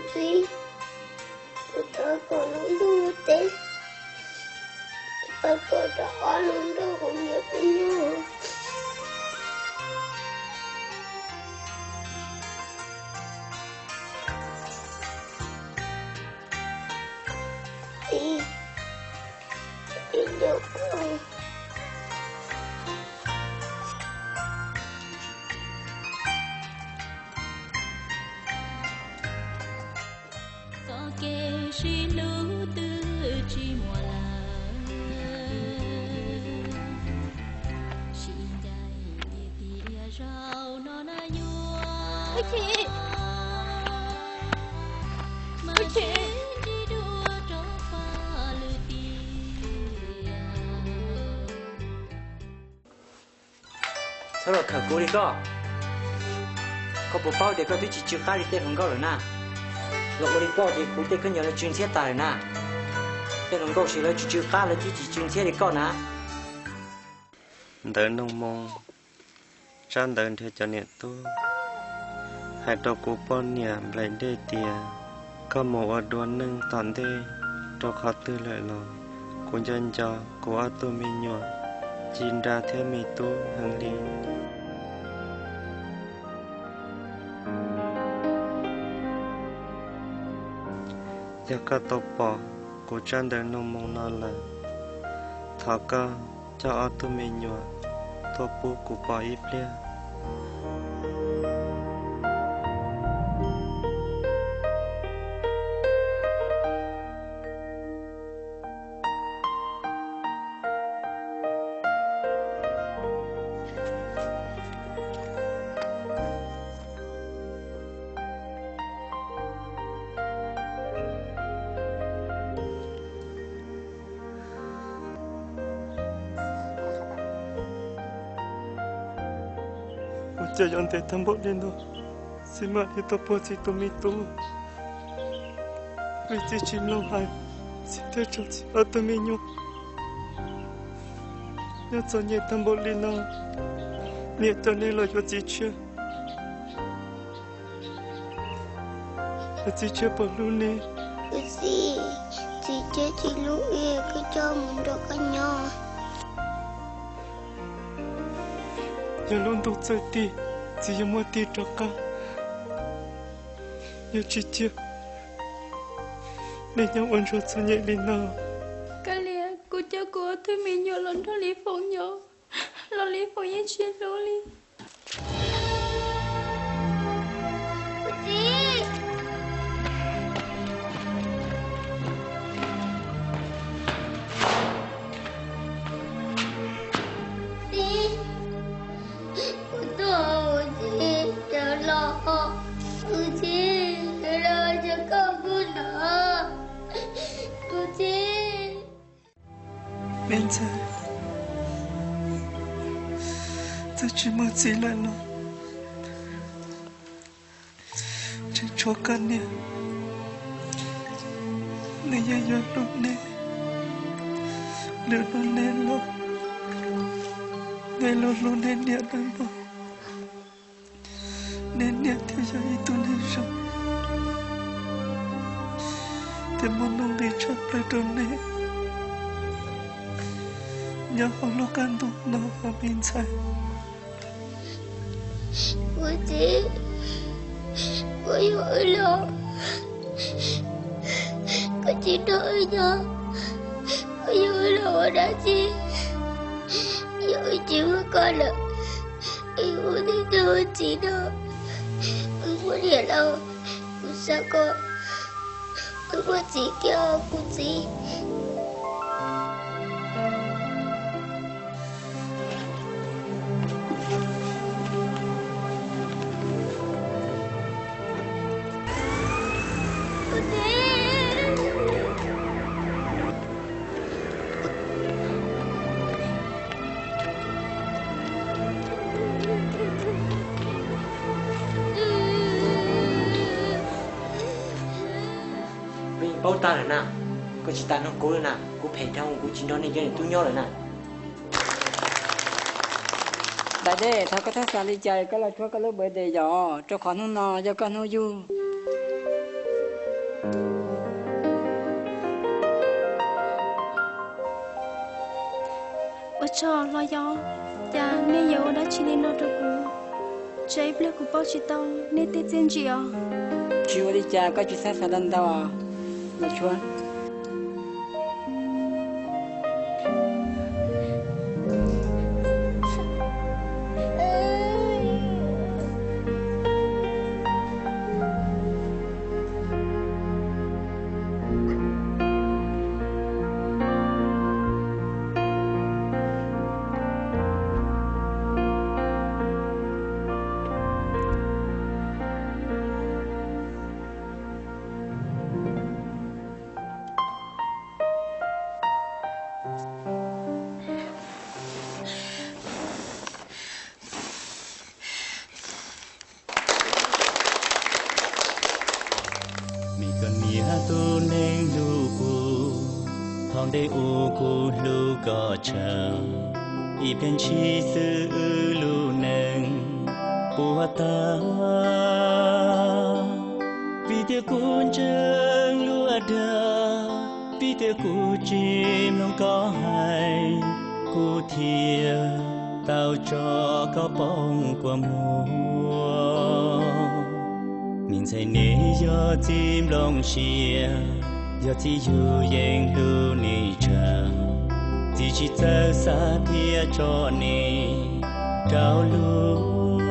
Txiv, kuv thov koj lub ntuj lub teb, thov koj rov qab los nrog kuv nyob ib hnub. Txiv, txiv nco koj. Txoj kev sib hlub twb tsis muaj lawm, sib ncaim ces tiag zaum no na yuav. Mas sib ntsib dua rau paj lwm tiam. Txhob los khawm kuv li koj. Koj puas paub tias koj twb tsis tsw qab li tej hluas nkauj lawm na? Los ua li koj ces kuv tej khaub ncaws lawv tsw ntxhiab tas lawm na. Tej hluas nkauj ces lawv tsw tsw qab lawv twb tsis tsw ntxhiab li koj na. Ntawv Noog Moo, tsab ntawv nrhiav cov niam tub. Hais rau kuv poj niam nplaim dej tias, koj mus ua dua neej tom ntej rau qhov twg lawm los? Kuv nco nco kuv ob tug me nyuam, Ci Nra thiab Me Tub heev li. Yog koj tau pom kuv tsab ntawv Noog Moo no lawm, thov koj coj ob tug me nyuam tuaj pub kuv pom ib pliag. Ua cas yuav ntev tag npaum li no, txiv mam li tau puag txiv tus me tub? Vim txiv tsis mloog hais, txiv thiaj tsov txiv ob tug me nyuam. Nyob txom nyem tag npaum li no, niam cov neeg los yuav txiv tshiab. Txiv tshiab puas hlub neb? Kuv txiv, txiv tshiab tsis hlub wb, kuv coj mus nrog koj nyob. Yog lub ntuj txawj tig, txiv yuav muab tig rov qab. Yog tsis cia nej nyob ua ntsuag txom nyem li no. Kab Lias, kuv coj kuv ob tug me nyuam los nrog Lis Foom nyob, los Lis Foom yeej tsis hlub li. Kuv txiv, txiv, kuv tuaj, kuv txiv, cov los, kuv txiv, cov los, cov koj kuv no, kuv txiv. Me ntxhais, txawm tsis muaj txiv lawm los tseem tshuav koj niam, nws yeej yuav hlub neb. Lwm hnub neb laus, neb los hlub neb niam nawb mog. Neb niam thiaj yog ib tug neeg zoo, thiaj muaj nuj nqis tshaj plaws rau neb nyob hauv lub qab ntuj no os me ntxhais. Kuv txiv, kuv yuav wb los, koj tsis nrog wb nyob, koj yuav wb los ua dab tsi? Yog wb tsis muaj koj lawm, wb ua neej nrog ua txiv no, wb muaj niam laus, kuv xav kom wb muaj txiv kiag kuv txiv. Kuv yeej paub tag lawm na, koj tsis tas nrog kuv lawm na, kuv phem dhau, kuv tsis nrog nej cov niam tub nyob lawm na. Ntais Dej, thov koj txhob xav li cas, koj los thuab koj lub birthday yom, rau qhov hnub no yog koj hnub yug. Tso hlo yog, cas nej yuav ua dab tsi li no rau kuv? Tsam ib pliag kuv pauj tsis tau nej tej txiaj ntsim os. Tsis ua li cas, koj tsis txhob xav ntau ntau, Los Tshuab. Me koj niam tus neeg hlub kuv, thaum ntej ub kuv hlub koj tshaj, ib pliag ntshis xwb wb lub neej puas tag. Vim tias kuv ntseeg luag dag, vim tias kuv tsis mloog koj hais, kuv thiaj tau tso koj poob kua muag. Me ntxhais, neb yog txiv nplooj siab, yog txiv yug yeej hlub neb tshaj, txiv tsis txawj xav thiab tso neb rau luag.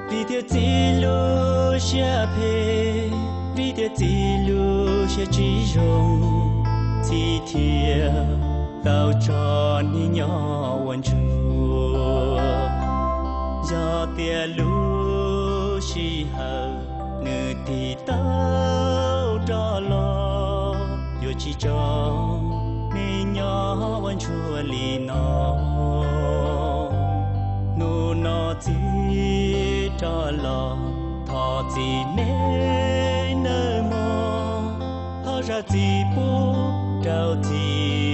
Vim tias txiv lub siab phem, vim tias txiv lub siab tsis zoo, txiv thiaj tau tso neb nyob ua ntsuag. Yog tias lub sij hawm nws tig tau rov los, yuav tsis tso neb nyob ua ntsuag li no. Hnub no txiv rov los, thov txim neb nawb mog, thov zam txim pub rau txiv